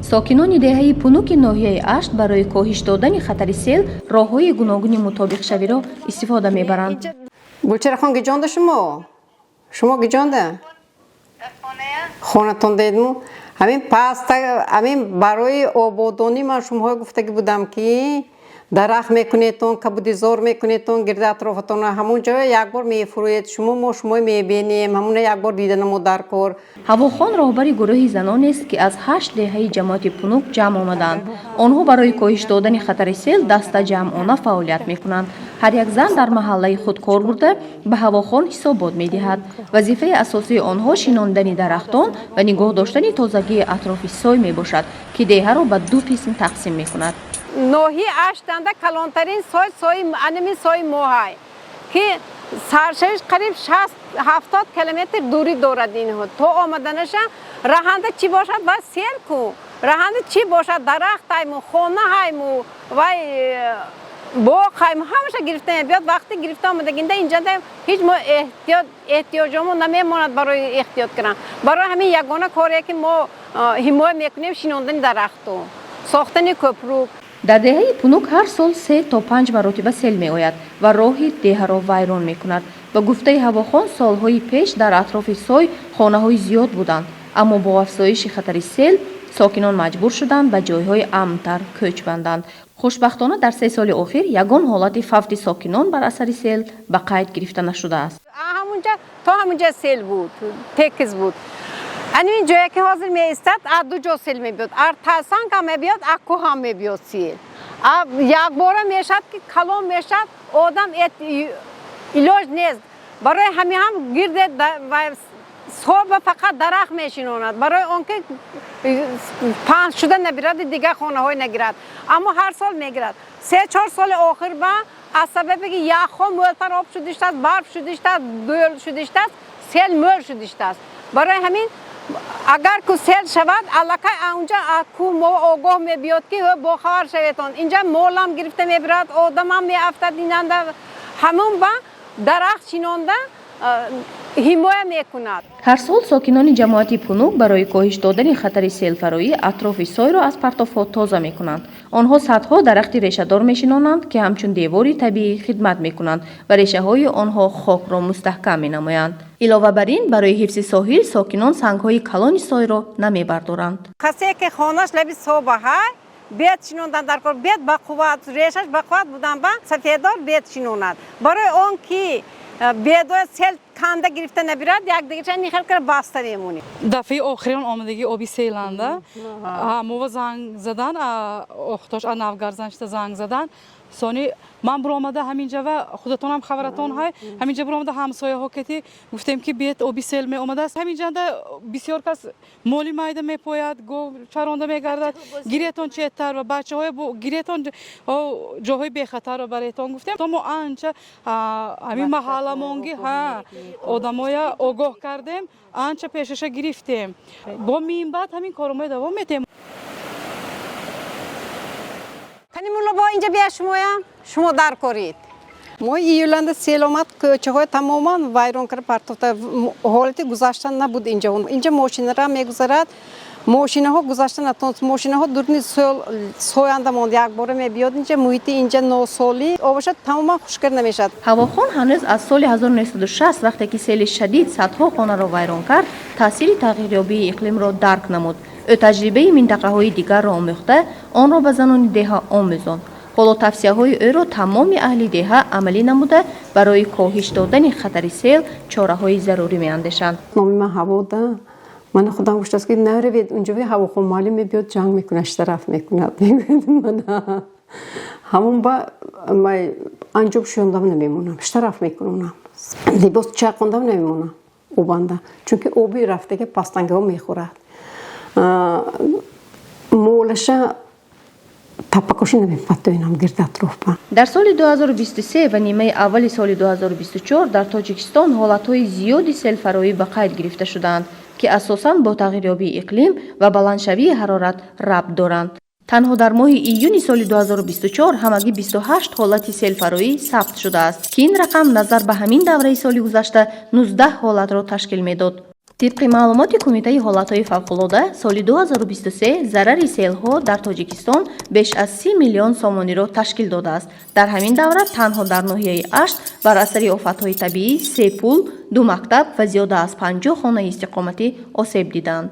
Сокинони деҳаи Пунуки ноҳияи Ашт барои коҳиш додани хатари сел роҳҳои гуногуни мутобиқшавиро истифода мебаранд. Гулчерахон, гиҷонда шумо? Шумо гиҷонда? Хонатон дедму? Ҳамин паста, ҳамин барои ободонӣ ман шумоҳо гуфтагӣ будам, ки дарахт мекунедтон, кабудизор мекунедтон гирди атрофатон, ҳамон ҷо як бор мефурӯед шумо, мо шумо мебинем, ҳамона як бор диданамо дар кор. Ҳавохон роҳбари гурӯҳи занонест, ки аз ҳашт деҳаи ҷамоати Пунук ҷамъ омадаанд. Онҳо барои коҳиш додани хатари сел дастаҷамъона фаъолият мекунанд. Ҳар як зан дар маҳаллаи худ кор бурда, ба Ҳавохон ҳисобот медиҳад. Вазифаи асосии онҳо шинондани дарахтон ва нигоҳ доштани тозагии атрофи сой мебошад, ки деҳаро ба ду қисм тақсим мекунад. Ноҳияи Аштанда калонтарин сой, сои анами сои моҳай, ки саршавиш қариб 60-70 километр дурӣ дорад. Инҳо то омаданаша раҳанда чӣ бошад ва сел ку раҳанда чӣ бошад, дарахт ҳайму, хона ҳайму, вай боғ ҳайму, ҳамаша гирифта мебиёд. Вақте гирифта омадагинда, инҷанда ҳеҷ мо эҳтиёҷомо намемонад барои эҳтиёт кардан. Барои ҳамин ягона коре, ки мо ҳимоя мекунем, шинондани дарахту сохтани кӯпрук. Дар деҳаи Пунук ҳар сол се то панҷ маротиба сел меояд ва роҳи деҳаро вайрон мекунад. Ба гуфтаи Ҳавохон, солҳои пеш дар атрофи сой хонаҳои зиёд буданд, аммо бо афзоиши хатари сел сокинон маҷбур шуданд ба ҷойҳои амнтар кӯч банданд. Хушбахтона, дар 3 соли охир ягон ҳолати фавти сокинон бар асари сел ба қайд гирифта нашудааст. Ҳамунҷа то ҳамунҷа сел буд, текиз буд. Ани ин ҷое, ки ҳозир меистад, аз ду ҷо сел мебиёд: ар тасанг ҳам мебиёд, а кӯҳ ҳам мебиёд. Сел якбора мешавад, ки калон мешавад, одам илоҷ нест. Барои ҳамин ҳам гирде соба фақат дарахт мешинонад, барои он ки паҳн шуда набираду дигар хонаҳое нагирад. Аммо ҳар сол мегирад. 3-4 соли охир ба аз сабабе ки яхҳо мӯлтар об шудиштааст, барф шудиштааст, дӯл шудиштааст, сел мӯл шудиштааст. Барои ҳамин агар ку сел шавад, аллакай унҷа кӯҳ мо огоҳ мебиёд, ки бохабар шаветон, инҷа молам гирифта мебирад, одамам меафтад инанда. Ҳамон ба дарахт шинонда ҳимоя мекунад. Ҳар сол сокинони ҷамоати Пунук барои коҳиш додани хатари селфароӣ атрофи сойро аз партовҳо тоза мекунанд. Онҳо садҳо дарахти решадор мешинонанд, ки ҳамчун девори табиӣ хидмат мекунанд ва решаҳои онҳо хокро мустаҳкам менамоянд. Илова бар ин, барои ҳифзи соҳил сокинон сангҳои калони сойро намебардоранд. Касе ки хонаш лаби собаҳай, бед шинондан дар кор, бед ба қувват, решаш ба қувват будан ба сафедор бед шинонад, барои он ки бедоя сел канда гирифта набирад, якдигарша нихел кара баста мемонем. Дафъаи охирон омадагӣ оби селанда мова занг задан, охтош навгарзан шида занг задан. Сони ман буромада ҳаминҷа ва худатонам хабаратон ҳай, ҳаминҷа буромада, ҳамсояҳо кети гуфтем, ки бед оби сел меомадааст. Ҳаминҷанда бисёр кас моли майда мепояд, гов чаронда мегардад, гиретон четтар ва бачаҳоя гиретон, ҷоҳои бехатарро баретон гуфтем. То мо анча ҳамин маҳалламонги ҳа одамоя огоҳ кардем, анча пешаша гирифтем. Бо минбаъд ҳамин коромоя давом метем. Кани, мулло, бо инҷа бия, шумоя шумо дар корид. Моҳи июланда сел омад, кӯчаҳои тамоман вайрон кард, партофта, ҳолати гузаштан набуд. Инҷа, инҷа мошинара мегузарад, мошинаҳо гузашта натонст, мошинаҳо дурни соянда монд. Якбора мебиёд инҷа, муҳити инҷа носолӣ обошад, тамоман хушкар намешавад. Ҳавохон ҳанӯз аз соли 1960, вақте ки сели шадид садҳо хонаро вайрон кард, таъсири тағйирёбии иқлимро дарк намуд. Ӯ таҷрибаи минтақаҳои дигарро омӯхта, онро ба занони деҳа омӯзонд. Ҳоло тавсияҳои ӯро тамоми аҳли деҳа амалӣ намуда, барои коҳиш додани хатари сел чораҳои зарурӣ меандешанд. Номи ман Ҳавода. Мана худам гуфтааст, ки наравед унҷо, Ҳавохон муаллим мебиёд, ҷанг мекунад, штраф мекунад. Мана ҳамон ба анҷоб шӯёндам намемонам, штраф мекунонам, либос чақондам намемонам обанда, чунки оби рафтаги пастангиҳо мехӯрад. Молаша таппакошӣ намепатоинам гирди атрофба. Дар соли 2023 ва нимаи аввали соли 2024 дар Тоҷикистон ҳолатҳои зиёди селфароӣ ба қайд гирифта шудаанд, ки асосан бо тағйирёбии иқлим ва баландшавии ҳарорат рабт доранд. Танҳо дар моҳи июни соли 2024 ҳамагӣ 28 ҳолати селфароӣ сабт шудааст, ки ин рақам назар ба ҳамин давраи соли гузашта 19 ҳолатро ташкил медод. Тибқи маълумоти Кумитаи ҳолатҳои фавқулода, соли 2023 зарари селҳо дар Тоҷикистон беш аз 30 миллион сомониро ташкил додааст. Дар ҳамин давра танҳо дар ноҳияи Ашт бар асари офатҳои табиӣ се пул, ду мактаб ва зиёда аз 50 хонаи истиқоматӣ осеб диданд.